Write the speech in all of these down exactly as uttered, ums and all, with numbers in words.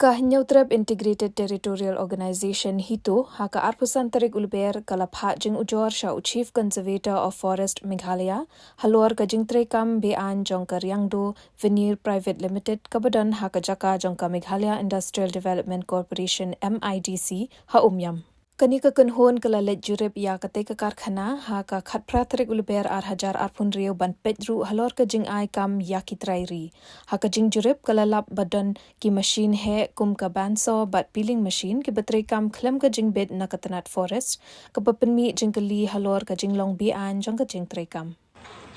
Ka Hynñiewtrep Integrated Territorial Organization HITO ha ka arphew san tarik u Lber ka la phah jingujor sha u Chief Conservator of Forest Meghalaya halor ka jingtreikam be-aiñ jong ka Riangdo Veneer Private Limited kaba don ha ka jaka jong ka Meghalaya Industrial Development Corporation, M I D C, ha Umiam. Kane ka kynhun ka la leit jurip ïa katei ka karkhana ha ka khatphra tarik u Lber ar hajar arphew hynriew ban peit ruh halor ka jingai kam ïa ki trai ri. Ha ka jingjurip ka la lap ba don ki machine heh kum ka bandsaw bad peeling machine kiba treikam khlem ka jingbit na ka tnat forest, kaba pynmih jingkylli halor ka jinglong be-aiñ jong ka jingtreikam.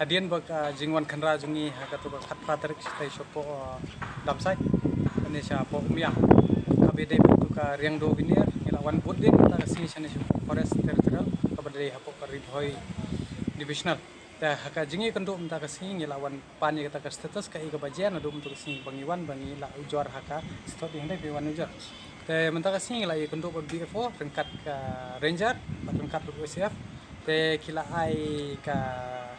Hadien ba ka jingwan khynra jong ngi ha kato ka khatphra tarik shatai shapoh, uh, Damsait, ne shapoh Umiam, kaba dei bad kato ka Riangdo Veneer, ngi la wan bud dien mynta ka sngi shane shapoh Forest Territorial, kaba dei hapoh ka Ri Bhoi Divisional. Te ha ka jingïakynduh mynta ka sngi ngi la wan pan ïa kata ka status kaei kaba jia naduh mynta ka sngi ba ngi wan ba ngi la ujor ha ka stop ïa hynrei ba ngi wan ujor. Te mynta ka sngi ngi la ïakynduh bad B F O ryngkat ka Ranger bad ryngkat bad O C F. Te ki la ai ka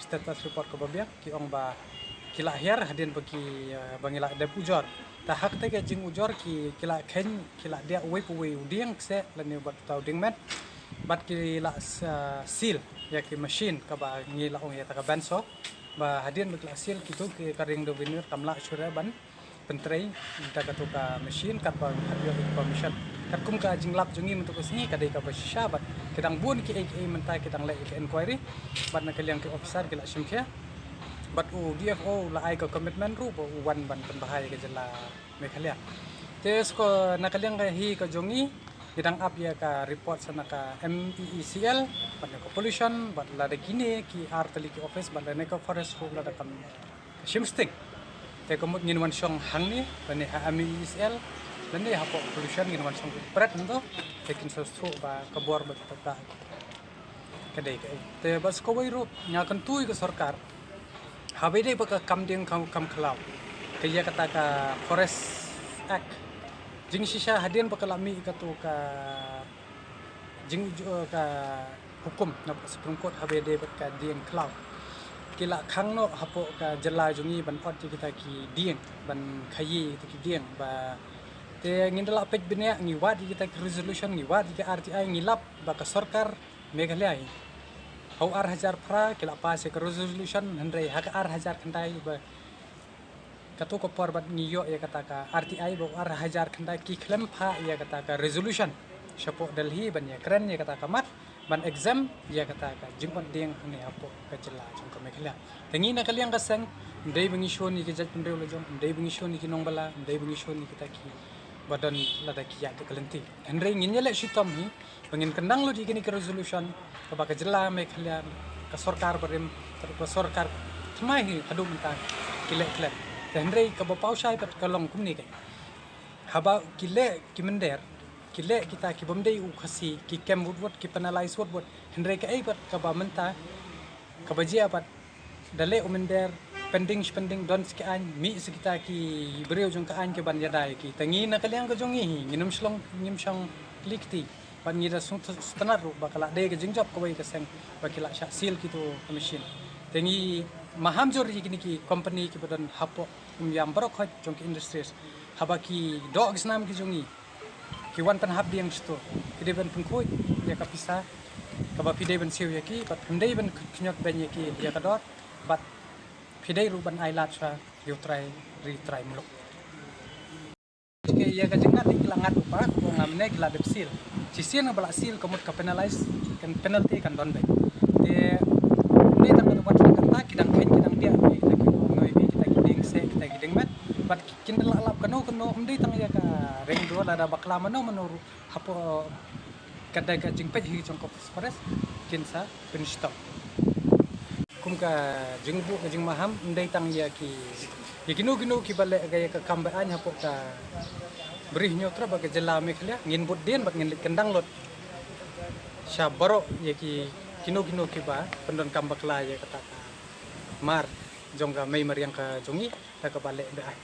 status report kaba biang, ki ong ba ki la hiar hadien ba ki, eh, ba ngi la dep ujor. Te ha katei ka jingujor ki, ki la kheiñ, ki la diah uwei pa uwei u dieng kseh lane bad uta u dieng met. Bad ki la s-, eh, seal ïa ki machine kaba ngi la ong ïa kata ka bandsaw. Ba hadien ba ki la seal kito ki, ka Riangdo Veneer kam lah shuh re ban pyntrei da kato ka machine katba ngi hap ïoh ïa ka permission. Katkum ka jinglap jong ngi mynta ka sngi ka dei kaba shisha bad ki dang bun kiei kiei mynta ki dang leh ïa ka inquiry bad na ka liang ki officer ki la shim khia. Bad u D F O u la ai ka commitment ruh ba u wan ban pynbha ïa ka jylla Meghalaya. Te shuh na ka liang ka hi ka jong ngi, ngi dang ap ïa ka report sha na ka M E E C L bad na ka pollution bad lada kine ki ar tylli ki office bad lane ka forest ruh lada kam shim sting. Te ka mut ngin wan shong hangne lane ha M E E C L lane hapoh pollution ngin wan shong pret hangto. Te kin sa shuh ba ka bor ba ka, ka dei kaei. Te bad sa kawei ruh nga kyntu ïa ka sorkar, haba dei ba ka kam dieng kam, kam khlaw, ka ïa kata ka Forest Act, jingshisha hadien ba ka la mih kato ka jing, eh, ka hukum na Supreme Court haba dei bad ka dieng khlaw, ki la khang noh hapoh ka jylla jong ngi ban ot ïa kita ki dieng, ban khaïi kita ki dieng ba. Te ngin da la peit bniah, ngi wad ïa kita ki resolution, ngi wad ïa ki R T I, ngi lap ba ka sorkar Meghalaya hi ha u ar hajar phra ki la pass ïa ka resolution, hynrei ha ka ar hajar khyndai ba kato ka por bad ngi ïoh ïa kata ka R T I ba u ar hajar khyndai ki khlem phah ïa kata ka resolution shapoh Delhi ban ïakren ïa kata ka mat, ban exempt ïa kata ka jingwan dieng hangne hapoh ka jylla jong ka Meghalaya. Te ngi na ka liang ka seng, ym dei ba ngi shun ïa ki jaitbynriew la jong, ym dei ba ngi shun ïa ki nongbala, ym dei ba ngi shun ïa kita ki ba don lada ki ïaid da ka lynti. Hynrei ngin ïaleh shitom hi ba ngin kyndang lut ïa kine ki resolution kaba ka jylla Meghalaya, ka sorkar barim, ka sorkar thymmai hi haduh mynta ki leh klet. Te hynrei kaba paw shai pat ka long kumne kein. Haba ki leh ki mynder, ki leh kita ki bym dei u Khasi, ki kem wut wut, ki penalize wut wut. Hynrei kaei pat kaba mynta kaba jia pat, da leh u mynder, pending shi pending, don shi ki aiñ, mih shi kita ki briew jong ka aiñ ki ban ïada ïa ki. Te ngi na ka liang ka jong ngi hi, ngim shong, ngim shong kli kti. Bad ngi da sngewtynnat ruh ba ka la dei ka jingjop kawei ka seng ba ki la shah seal kito ki machine. Te ngi maham jur ïa kine ki company kiba don hapoh Umiam baroh khoit jong ki industries. Haba ki doh ki snam ki jong ngi, ki wan pynhap dieng shito, ki dei ban pynkhuid ïa ka pisa kaba phi dei ban siew ïa ki, bad phim dei ban khñiot beiñ ïa ki ïa ka dor, bad phi dei ruh ban ai lad sha ïa u trai ri trai muluk. Ïa ka, ïa ka jingngat ki la ngat u pa, kaba nga mynne ki la dep seal. Shisien ba la seal ka mut ka penalize, kan penalty kan don beit. Te ym dei tang ka wat kata ki dang kheiñ ki dang diah beit kita ki noi beit kita ki dieng kseh kita ki dieng met. Bad kin da la lap kano kano, ym dei tang ïa ka Riangdo, lada bakla mano mano ruh hapoh ka dei ka jingpeit hi jong ka forest, kin sa pynshitom. Kum ka jingbuh ka jingmaham, ym dei tang ïa ki, ïa kino kino kiba leh ka ïa ka kam be-aiñ hapoh ka Bri Hynñiewtrep bad ka jylla Meghalaya, ngin bud dien bad ngin leit kyndang lut sha baroh ïa ki kino kino kiba pyndonkam bakla ïa kata ka mar jong ka mei mariang ka jong ngi da kaba leh be-aiñ.